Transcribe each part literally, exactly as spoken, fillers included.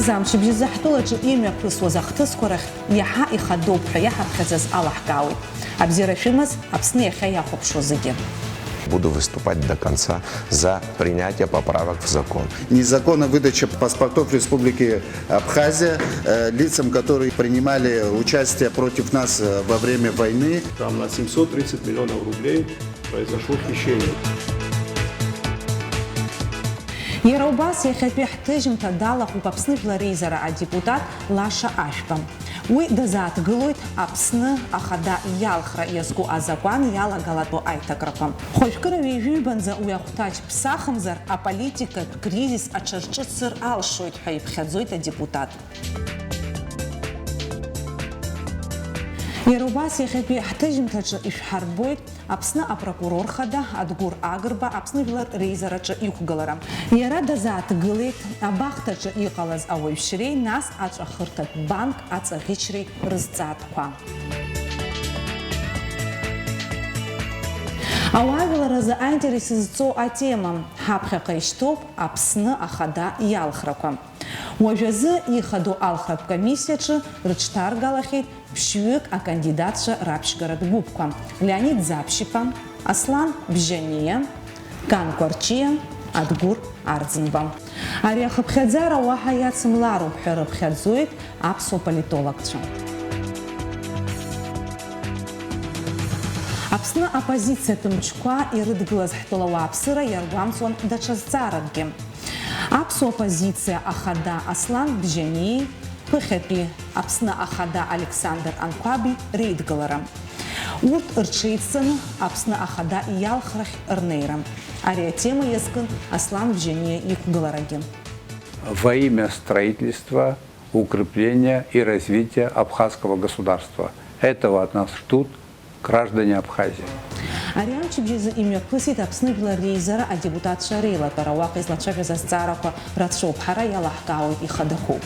Амчыбжьазы ҳтәылаҿы имҩаԥысуаз ахҭысқәа рахь иаҳа ихадоуп ҳәа иаҳаԥхьаӡаз алаҳкаауеит. Абзиара шәымаз, Аԥсны иахьа иахәаԥшуа зегьы. Буду выступать до конца за принятие поправок в закон. Незаконная выдача паспортов Республики Абхазия э, лицам, которые принимали участие против нас э, во время войны. Там на семьсот тридцать миллионов рублей произошло хищение. Иара убас иахьатәи ҳҭыжьымҭа далахәуп Аԥсны Жәлар Реизара адепутат Лаша Ашәба. Уи дазааҭгылоит Аԥсны Ахада иалхра иазку азакәан иалагалатәу аиҭакрақәа. Хәажәкыра ҩажәиҩбанӡа уи ахәҭаҷ ԥсахымзар, аполитикатә кризис аҽарҿыцыр алшоит ҳәа иԥхьаӡоит адепутат. Иара убас иахьатәи ҳҭыжьымҭаҿы ишәҳарбоит Аԥсны апрокурор хада Адгәыр Агрба Аԥсны Жәлар Реизараҿы иқәгылара. Иара дазааҭгылеит абахҭаҿы иҟалаз ауаҩшьреи, нас аҵәахырҭатә банк аҵаӷьычреи рызҵаатәқәа. Ауаажәларазы аинтерес зҵоу атема ҳаԥхьаҟа ишьҭоуп Аԥсны Ахада иалхрақәа. Уажәазы ихадоу алхратә комиссиаҿы рыҽҭаргалахьеит ԥшьҩык акандидатцәа раԥшьгаратә гәыԥқәа, Леонид Заԥшьиԥа, Аслан Бжьаниа, Кан Кәарҷиа, Адгәыр Арӡынба. Ари ахыԥхьаӡара уаҳа иацымлароуп ҳәа рыԥхьаӡоит аԥсуа политологцәа. Аԥсны аоппозициатә мчқәа ирыдгылаз ҳтәыла ауааԥсыра иаргәамҵуан даҽа зҵааракгьы. Аԥсуа оппозициа ахада Аслан Бжьаниеи ԥыхьатәи Аԥсны ахада Александр Анқәаби реидгылара. Урҭ рҽеидҵаны Аԥсны ахада иалхрахь рнеира. Ари атема иазкын Аслан Бжьаниа иқәгыларагьы. Во имя строительства, укрепления и развития абхазского государства. Этого от нас ждут граждане Абхазии. Ари амчыбжьазы имҩаԥысит Аԥсны Жәлар Реизара адепутатцәа реилатәара. Уаҟа излацәажәаз азҵаарақәа рацәоуп, ҳара иалаҳкаауеит ихадақәоу.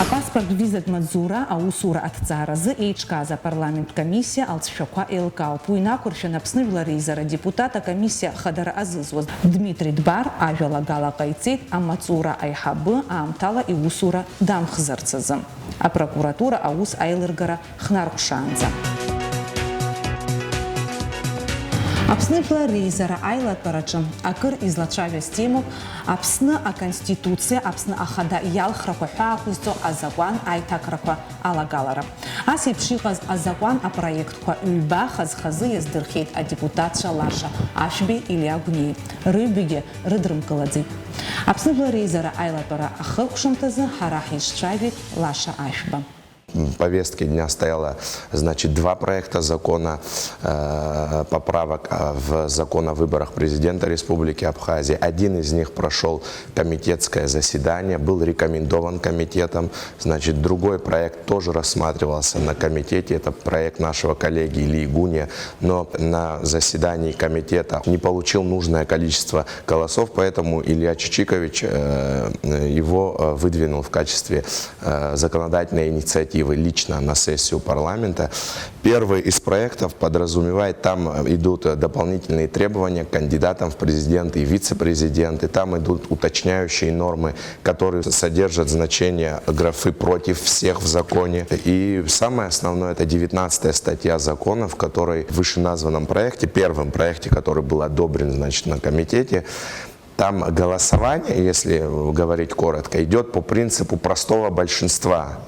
Апаспорт визатә маҵзура аусура аҭҵааразы еиҿкааз апарламент комиссиа алҵшәақәа еилкаауп. Уи инақәыршәан, Аԥсны Жәлар Реизара адепутат акомиссиа хадара азызуаз Дмитри Дбар ажәалагала ҟаиҵеит амаҵура аиҳабы аамҭала иусура дамхзарц азы апрокуратура аус аилыргара хнаркәшаанӡа. Аԥсны Жәлар Реизара аилатәараҿы акыр излацәажәаз темоуп Аԥсны Аконституциа, Аԥсны Ахада иалхрақәа ҳәа ақәызҵо азакәан аиҭакрақәа алагалара. Ас еиԥш иҟаз азакәан апроектқәа ҩба хаз-хазы иаздырхиеит адепутатцәа Лаша Ашәбеи Илиа Гәниеи, рыҩбагьы рыдрымкылаӡеит. Аԥсны Жәлар Реизара аилатәара ахыркәшамҭазы ҳара ҳизҿажәеит Лаша Ашәба. В повестке дня стояло, значит, два проекта закона, э, поправок э, в закон о выборах президента Республики Абхазия. Один из них прошел комитетское заседание, был рекомендован комитетом. Значит, другой проект тоже рассматривался на комитете. Это проект нашего коллеги Ильи Гуния. Но на заседании комитета не получил нужное количество голосов, поэтому Илья Чичикович э, его э, выдвинул в качестве э, законодательной инициативы лично на сессию парламента. Первый из проектов подразумевает, там идут дополнительные требования к кандидатам в президенты и вице-президенты. Там идут уточняющие нормы, которые содержат значение графы «против всех» в законе. И самое основное, это девятнадцатая статья закона, в которой в вышеназванном проекте, первом проекте, который был одобрен, значит, на комитете, там голосование, если говорить коротко, идет по принципу простого большинства.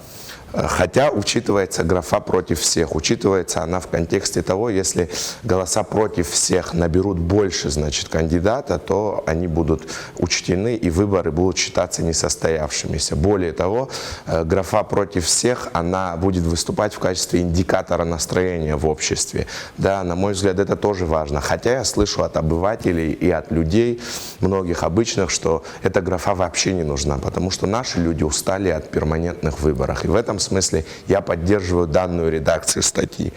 Хотя учитывается графа «против всех». Учитывается она в контексте того, если голоса против всех наберут больше, значит, кандидата, то они будут учтены, и выборы будут считаться несостоявшимися. Более того, э, графа «против всех», она будет выступать в качестве индикатора настроения в обществе. Да, на мой взгляд, это тоже важно. Хотя я слышу от обывателей и от людей, многих обычных, что эта графа вообще не нужна, потому что наши люди устали от перманентных выборов. И в этом В смысле, я поддерживаю данную редакцию статьи.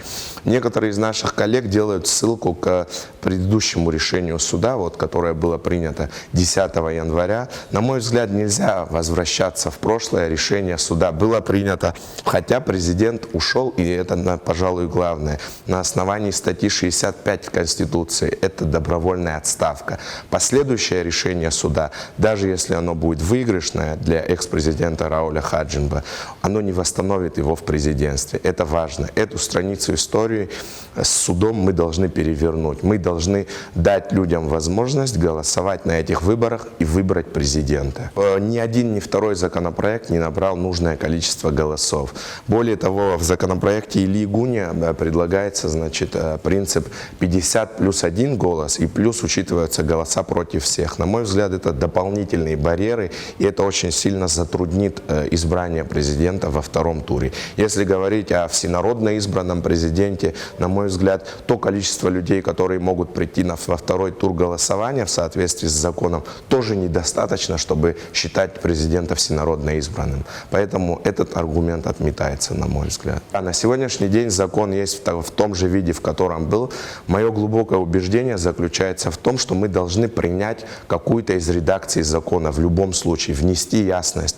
Некоторые из наших коллег делают ссылку к предыдущему решению суда, вот, которое было принято десятого января. На мой взгляд, нельзя возвращаться в прошлое. Решение суда было принято, хотя президент ушел, и это, на- пожалуй, главное, на основании статьи шестьдесят пять Конституции. Это добровольная отставка. Последующее решение суда, даже если оно будет выигрышное для экс-президента Рауля Хаджимба, оно не восстановит его в президентстве. Это важно. Эту страницу истории с судом мы должны перевернуть. Мы должны дать людям возможность голосовать на этих выборах и выбрать президента. Э, Ни один, ни второй законопроект не набрал нужное количество голосов. Более того, в законопроекте Ильи Гуня, э, предлагается, значит, э, принцип пятьдесят плюс один голос, и плюс учитываются голоса против всех. На мой взгляд, это дополнительные барьеры, и это очень сильно затруднит э, избрание президента во втором туре. Если говорить о всенародно избранном президенте, на мой взгляд, то количество людей, которые могут прийти на, во второй тур голосования в соответствии с законом, тоже недостаточно, чтобы считать президента всенародно избранным. Поэтому этот аргумент отметается, на мой взгляд. А на сегодняшний день закон есть в, та- в том же виде, в котором был. Мое глубокое убеждение заключается в том, что мы должны принять какую-то из редакций закона в любом случае, внести ясность.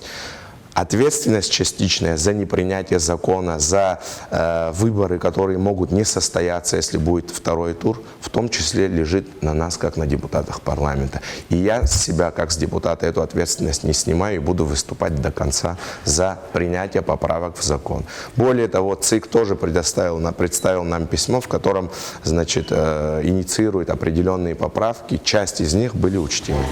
Ответственность частичная за непринятие закона, за э, выборы, которые могут не состояться, если будет второй тур, в том числе лежит на нас, как на депутатах парламента. И я с себя, как с депутата, эту ответственность не снимаю и буду выступать до конца за принятие поправок в закон. Более того, ЦИК тоже предоставил, на- представил нам письмо, в котором, значит, э, инициирует определенные поправки, часть из них были учтены.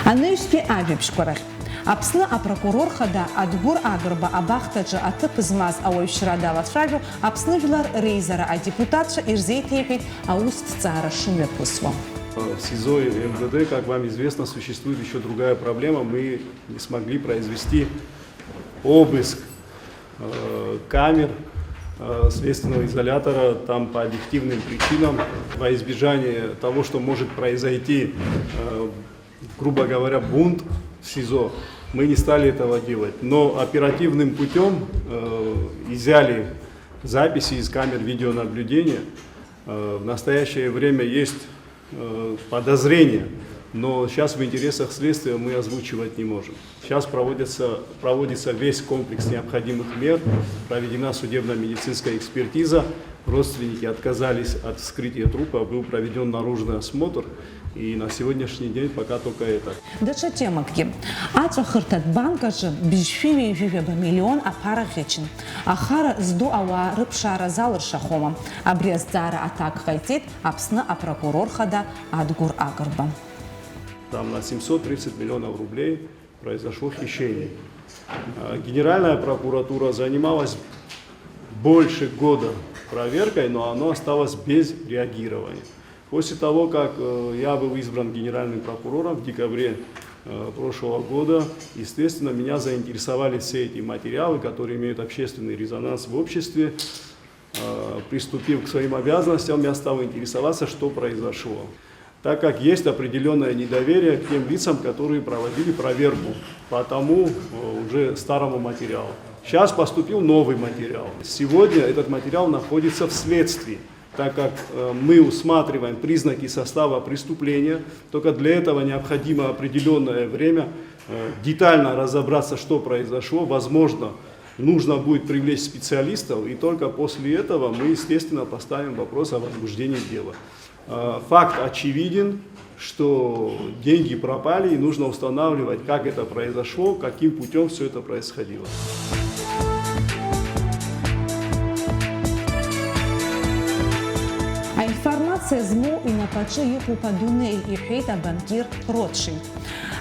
Анаҩстәи ажәабжьқәа рахь. Аԥсны апрокурор хада Адгәыр Агрба абахҭаҿы аҭыԥ змаз ауаҩшьра далацәажәо Аԥсны жәлар реизара адепутатцәа ирзеиҭеиҳәеит аусҭҵаара шымҩаԥысуа. В СИЗО и МВД, как вам известно, существует еще другая проблема. Мы не смогли произвести обыск э, камер э, следственного изолятора там по объективным причинам. Во избежание того, что может произойти, э, грубо говоря, бунт в СИЗО, мы не стали этого делать. Но оперативным путем э, изъяли записи из камер видеонаблюдения. Э, в настоящее время есть э, подозрения, но сейчас в интересах следствия мы озвучивать не можем. Сейчас проводится, проводится весь комплекс необходимых мер, проведена судебно-медицинская экспертиза, родственники отказались от вскрытия трупа, был проведен наружный осмотр, и на сегодняшний день пока только это. Даҽа темакгьы. Аҵәахырҭатә банк аҿы быжьшәи ҩажәи жәаба миллион аԥара ӷьычын. Ахара зду ауаа рыԥшаара залыршахома? Абри азҵаара аҭак ҟаиҵеит Аԥсны апрокурор хада Адгәыр Агрба. Там на семьсот тридцать миллионов рублей произошло хищение. А, Генеральная прокуратура занималась больше года проверкой, но оно осталось без реагирования. После того, как э, я был избран генеральным прокурором в декабре э, прошлого года, естественно, меня заинтересовали все эти материалы, которые имеют общественный резонанс в обществе. Э, Приступив к своим обязанностям, я стал интересоваться, что произошло, так как есть определенное недоверие к тем лицам, которые проводили проверку по тому э, уже старому материалу. Сейчас поступил новый материал. Сегодня этот материал находится в следствии, так как э, мы усматриваем признаки состава преступления. Только для этого необходимо определенное время э, детально разобраться, что произошло. Возможно, нужно будет привлечь специалистов, и только после этого мы, естественно, поставим вопрос о возбуждении дела. Э, Факт очевиден, что деньги пропали, и нужно устанавливать, как это произошло, каким путем все это происходило. Аинформациа змоу инапаҿы иҟоуп адунеи, иҳәеит абанкир Ротшильд.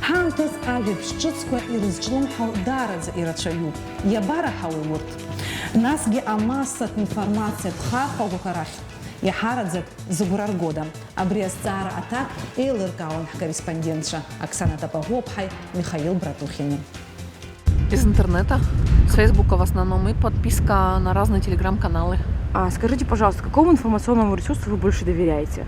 Ҳаамҭаз ажәабжь ҿыцқәа ирызҿлымҳау даараӡа ирацәаҩуп. Иабараҳауеи урҭ? Насгьы амассатә информациатә хархәагақәа рахь иҳараӡак зыгәра ргода? Абри азҵаара аҭак еилыркаауан ҳкорреспондентцәа Оксана Топоглоԥҳаи Михаил Братухини. Из интернета, с Фейсбука в основном, и подписка на разные телеграм-каналы. А скажите, пожалуйста, какому информационному ресурсу вы больше доверяете?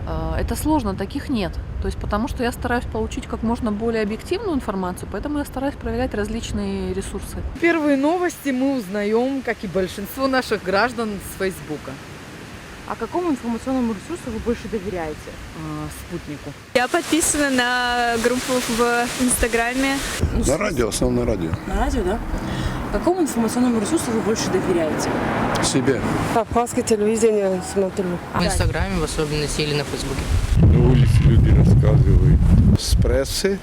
Э, Это сложно, таких нет. То есть потому что я стараюсь получить как можно более объективную информацию, поэтому я стараюсь проверять различные ресурсы. Первые новости мы узнаем, как и большинство наших граждан, с Фейсбука. А какому информационному ресурсу вы больше доверяете? А, Спутнику. Я подписана на группу в Инстаграме. На радио, основном на радио. На радио, да? Какому информационному ресурсу вы больше доверяете? Себе. Кавказское телевидение смотрю. В Инстаграме в особенности или на Фейсбуке. На улице люди рассказывают. С прессы.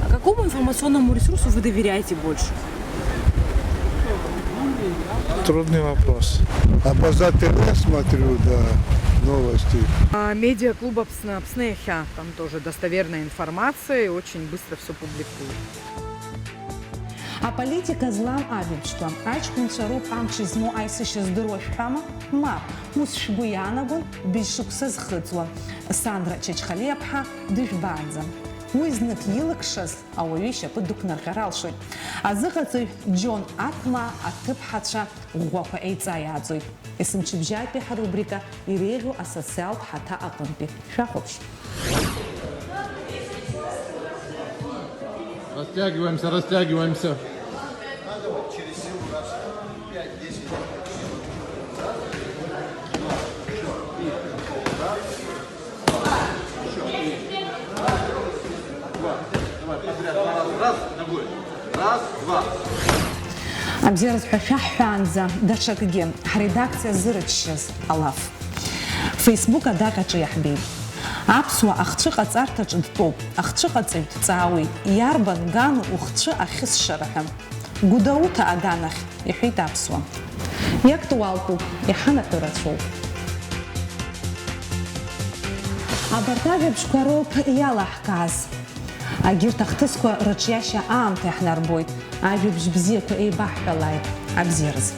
А какому информационному ресурсу вы доверяете больше? Трудный вопрос. А по ЗАТВ смотрю, да, новости. А, медиаклуб Апсны, Апсны иахьа, там тоже достоверная информация и очень быстро все публикуют. Аполитика злам ажәабжьқәа, аҷкәынцәа роуп амч змоу аишьцәа здыруа шәҳәама? Мап, ус шәгәы иаанагон быжьшықәса зхыҵуа Сандра Чачхалиаԥҳа дыжәбаанӡа. Уи знык илыкшаз ауаҩы ишьапы дықәнарҟьар алшоит. Азыҟаҵаҩ Џьон Аҭмаа аҭыԥҳацәа ӷәӷәақәа еиҵа иааӡоит. Есымчыбжьатәи ҳарубрика иреиӷьу асоциалтә ҳаҭа аҟынтәи. Шәахәаԥш. Растягиваемся, растягиваемся. Абзиараз ҳәа шәаҳҳәаанӡа даҽакгьы, ҳредакциа зырччаз алаф. Facebook адаҟьаҿы иаҳбеит. Аԥсуа ахцәыҟаҵарҭаҿы дтәоуп, ахцәыҟаҵаҩ дҵаауеит, иарбан гану ухцәы ахьысшара ҳәа. Гәдоуҭа аганахь, иҳәеит аԥсуа. Иактуалтәуп, иҳанаҳәо рацәоуп. Абарҭ ажәабжьқәа роуп иалаҳкааз. Агьырҭ ахҭысқәа рыҿиашьа аамҭа иаҳнарбоит, ажәабжь бзиақәа еибаҳҳәалааит, абзиараз.